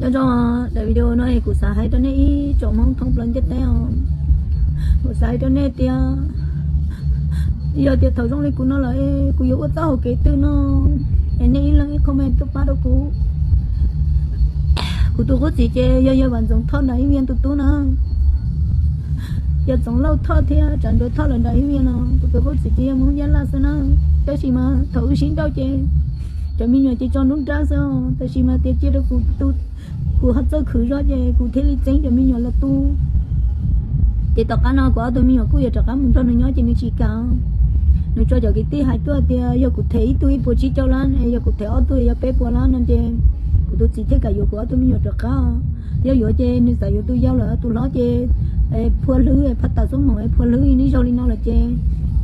Nyob zoo, daim video no es kuv xav hais rau nej ib tsoom Hmoob thoob plaws ntiaj teb os. Kuv xav hais rau nej tias, yog tias thaum zoo li kuv no lawm es kuv yuav ua txoj hauv kev twg no, es nej ib leeg ib comment tuaj pab rau kuv. Kuv tus qub txiv ces yog yawg Vam Ntxoov Thoj nram Hib Vias tus tub na. Yawg Txoov Lauj Thoj thiab Tsam Nruas Thoj lawv nram Hib Vias no, kuv tus qub txiv ces yog Hmoob Nyab Laj xwb na. Tab sis mas thaum wb sib nrauj ces cov me nyuam ces tso nruab nrab xwb os, tab sis mas tias cia rau kuv tu, kuv ho txawj khwv zog ces kuv thiaj li txeeb cov me nyuam los tu. Ces tom qab no kuv ob tug me nyuam kuj yuav rov qab mus nrog nws nyob ces nws tsis kam. Nws tso cov kwv tij hais tuaj tias yog kuv them ib tug ib puas tsib caug lab, yog kuv them ob tug yog peb puas lab no ces kuv tus txiv thiaj kam yuav kuv ob tug me nyuam rov qab. Yog yuav ces nws xav yuav tus yau lawm, tus hlob ces phua hlwb phaj tas xub moom phua hlwb ib zaug li no lawm ces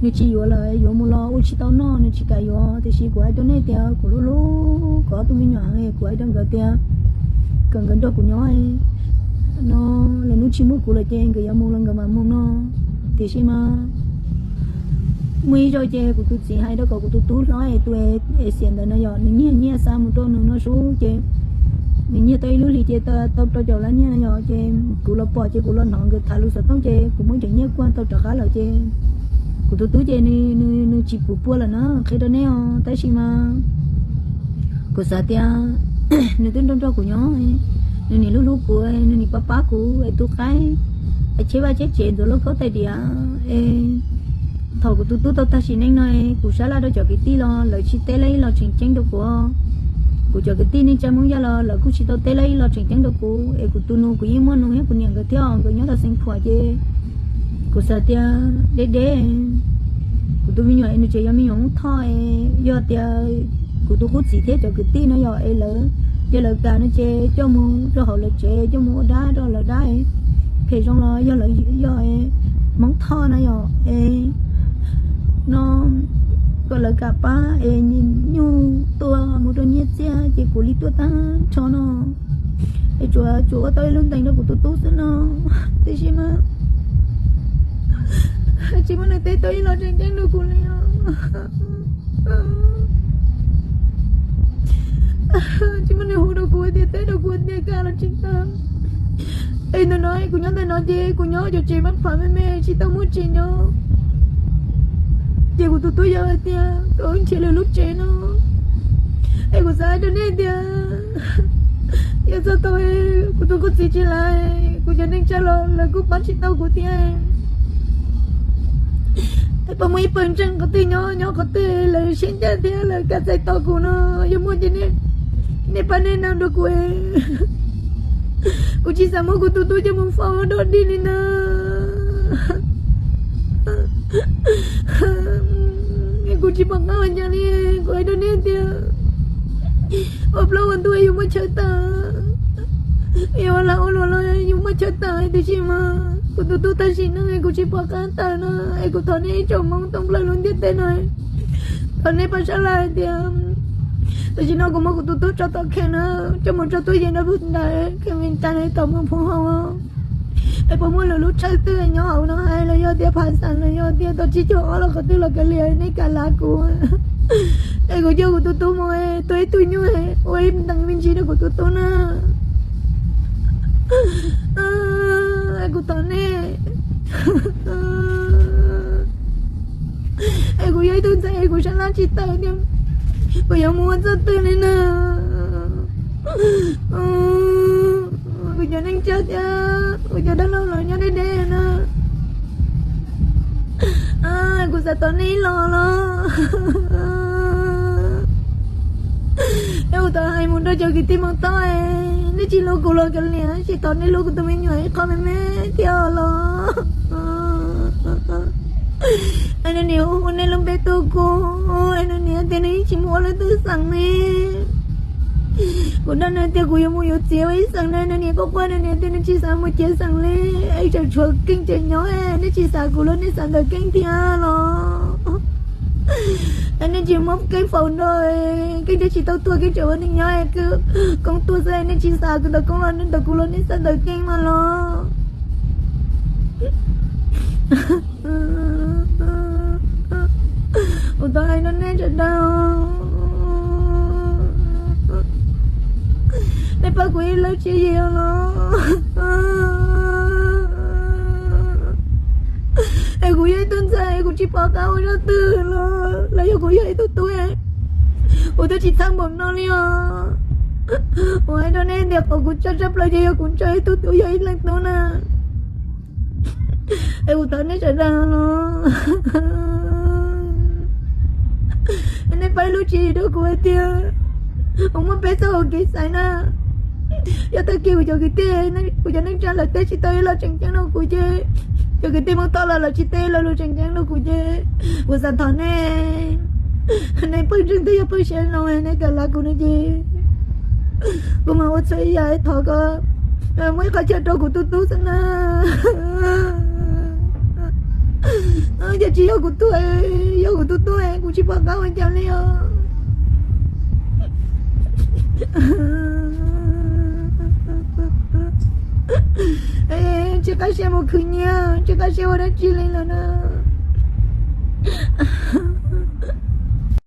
nws tsis yuav lawm, yuav mus los ua tsis tau noj, nws tsis kam yuav. Tiam sis kuv hais rau nej tias kuv hlub hlub kuv ob tug me nyuam heev, kuv hais rau nkawd tias kom nkawd nrog kuv nyob no, lwm hnub tsis muaj kuv lawm ces nkawd yuav mus los nkawd mam mus no. Tiam sis mas muaj ib zaug ces kuv tus txiv hais rau kom kuv tus tub hlob es tus es xiam ntawd no yog nws nyiag nyiaj xa mus rau nws no sub ces nws nyiag tau ib lub hlis ces tau rau caum lab nyiaj no yog ces kuv los pom ces kuv los hnov nkawd tham lus xov tooj ces kuv muab cov nyiaj kuaj tau rov qab lawm ces kuv tus tub ces nws tsis pum pua lawm na, qhia rau nej os. Tab sis mas kuv xav tias nws twb nrog nrog kuv nyob, nws nim hlub hlub kuv, nws nim pab pab kuv es tu qaib, es cheb vaj cheb tsev ntxuav lauj kaub tais diav es thaum kuv tus tub tau tag sim neej no, kuv sab laj rau cov kwv tij los lawv tsis teb laj ib los tseem ceeb rau kuv. Kuv cov kwv tij neej tsa Hmoob Yaj los lawv kuj tsis tau teb laj ib los tseem ceeb rau kuv, es kuv tus nus kuv yeej muaj nus thiab kuv niam nkawd thiab, nkawd nyob rau Xeev Khuam ces kuv xav tias deb deb, kuv tus me nyuam es nws tseem yog me nyuam Hmoob Thoj, yog tias kuv tus qub txiv thiab cov kwv tij no yog es lawv, yog lawv kam no ces coj mus rau hauv lawv tsev, coj mus ua dab rau lawv dab, phem zoo los yog lawv yog Hmoob Thoj na yog es no kom lawv kam pab es nyuj tua mus rau nyiaj txiag ces kuv li tuaj tag nrho no es tsuas tsuas ua tau ib lub ntees rau kuv tus tub xwb no. Tiam sis mas tsis muaj neeg teb tau ib los tseem ceeb rau kuv li os. Tsis muaj neeg hu rau kuv tias teb rau kuv tias kam los tsis kam. Es ntawm no kuv nyob ntawm no ces kuv nyob cov tsev mab phav me me tsis tau muaj tsev nyob. Ces kuv tus tub yawg hais tias kom wb nrhiav lwm lub tsev no. Es kuv xav hais rau nej tias yog txog tau kuv tus qub txiv tsis lais, kuv cov neej tsa los lawv kuj pab tsis tau kuv thiab. Es puas muaj ib pawg ntseeg qhov twg nyob nyob qhov twg lawv siab ncaj thiab lawv kam txais tos kuv no, yog muaj ces nej pab nej nab rau kuv. Kuv tsis xav muab kuv tus tub coj mus faus dog dig li na. Kuv tsis pom qab ua cas li, kuv hais rau nej tias ua plaub ua ntug yus muaj chaw tawm, yus ua lag ua luam los yus muaj chaw tawm, tiam sis mas kuv tus tub tam sim no kuv tsis pom qab tawm no, es kuv thov nej ib tsoom Hmoob thoob plaws lub ntiaj teb no, thov nej pab sab laj hais tias tam sim no kuv muab kuv tus tub tso tom kheej na, coj mus tso tuaj yeem rau pug ntais kheej me tas tom mus phoov hau. Es puas muaj lwm lub chaw twg nyob hauv no hais los yog tias phav xeem los yog tias tau tsib caug ob los qhov twg los kav liam nej kam lav kuv. Es kuv coj kuv tus tub mus tua ib tug nyuj ua ib ntees me ntsis rau kuv tus tub na. Kuv thov nej. Es kuv yog ib tug ntxhais es kuv sab laj tsis tawm tias kuv yuav mus ua txoj twg li na. Kuv cov neej tsa thiab kuv cov dab laug los nyob deb deb na. Kuv xav thov nej ib los los. Es kuv thov hais mus rau cov kwv tij Hmoob Thoj, nej tsis hlub kuv los kav liam, tab sis thov nej hlub kuv tus me nyuam ib qho me me thiab los. Es nws niam hu nej lub npe tuaj kuv, es nws niam tias nws yeej tsis mus ua leej twg xeem li. Kuv nrog nws tias kuv yuav mus yuav txiv ua ib xeem na, nws niam quaj quaj, nws niam tias nws tsis xav mus txiav xeem li, es tseem tshuav Keej tseem nyob, nej tsis xav kuv los nej xav ntawm Keej thiab los? Es nej tsis muab Keej faus nrog, Keej thiaj tsis tau tuag, Keej tseem ua neej nyob, Koob tuag xwb, nej tsis xav kuv ntawm Koob los nej ntawm kuv los nej xav ntawm Keej mas los? Kuv thov hais rau nej sawv daws, nej Pab kuv ib leeg tsis yog los, es kuv yog ib tug ntxhais kuv tsis pom qab ua zaj twg los, los yog kuv yog ib tug tub, kuv twb tsis txhawj npaum no li os. Kuv hais rau nej tias qhov kuv txhawj tshaj plaws ces yog kuv ntshaw ib tug tub yog ib leeg tub na. Es kuv thov nej sawv daws los, nej pab ib lub tswv yim rau kuv hais tias kuv muaj peb txoj hau kev xaiv na. Yog tag kis kuv cov kwv tij, kuv cov neej tsa lawv teb tsis tau ib lo tseem ceeb rau kuv ces, cov kwv tij Hmoob Thoj los lawv tsis teb ib lo lus tseem ceeb rau kuv ces, kuv xav thov nej, nej pawg ntseeg twb yog pawg siab zoo, nej kam lav kuv no ces kuv mam ua txhua yam thov kom muaj ib qho chaw rau kuv tus tub xwb na. Yog tsis yog kuv tub, yog kuv tus tub kuv tsis pom qab ua cas li os. Tsis qab siab mus khwv nyiaj, tsis qab siab ua dab tsi li lawm na.